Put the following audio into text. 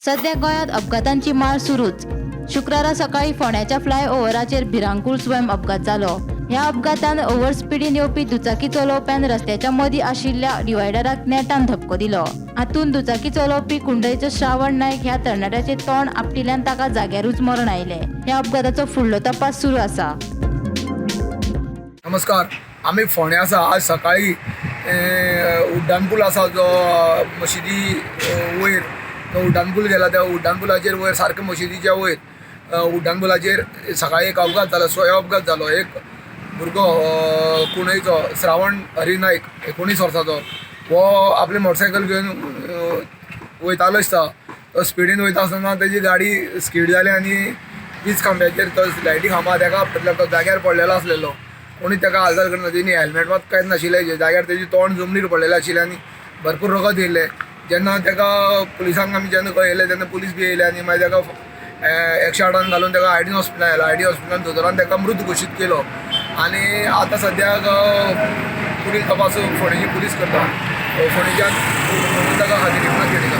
सध्या गोंयांत अपघातांची माळ सुरूच. शुक्रारा सकाळी फोंड्याच्या फ्लायओव्हराचेर भिरांकूळ स्वयं अपघात जालो. ह्या अपघातान ओव्हर स्पिडीन येवपी दुचाकी चलोवप्यान रस्त्याच्या मदीं आशिल्ल्या डिवायडराक नेटान धपको दिलो. हातूंत दुचाकी चलोवपी कुंडयचो श्रावण नायक ह्या तरणाट्याचें तोंड आपटिल्ल्यान ताका जाग्यारूच मरण आयलें. ह्या अपघाताचो फुडलो तपास सुरू आसा. नमस्कार, आमी फोंड्या आसा. आज सकाळी उड्डाण पूल आसा जो मशिदी वयर तो उड्डाण पूल गेला. त्या उड्डाण पुलाचेर वयर सारकें मशिदीच्या वयर उड्डाण पुलाचेर सकाळी एक अपघात जालो, स्वयं अपघात जालो. एक भुरगो कुंडयचो श्रावण हरी नायक 19 वर्साचो हो आपले मोटरसायकल घेवन वयतालो दिसता. तो स्पिडीन वयता आसतना तेजी गाडी स्कीड जाली आनी वीज खांब्याचेर तो लायटी खांबा तेका आपटलो. तो जाग्यार पडलेलो आसलेलो, कोणी ताका हालचाल करना. तेणी हेल्मेट मात कांयच नाशिल्लें. जाग्यार तेजें तोंड जमनीर पडलेलें आशिल्लें आनी भरपूर रगत येयल्लें. जेन्ना ताका पुलिसांक आमी जेन्ना कळयलें तेन्ना पुलीस बी येयले आनी मागीर ताका 108 घालून ताका आयडीन हॉस्पिटलान व्हेलो. आयडी हॉस्पिटलान दोतोरान ताका मृत घोशीत केलो आनी आतां सद्याक पुलीस तपास फोंडेची पुलीस करता. फोंडेच्यान ताका हाजेरी खेळटा.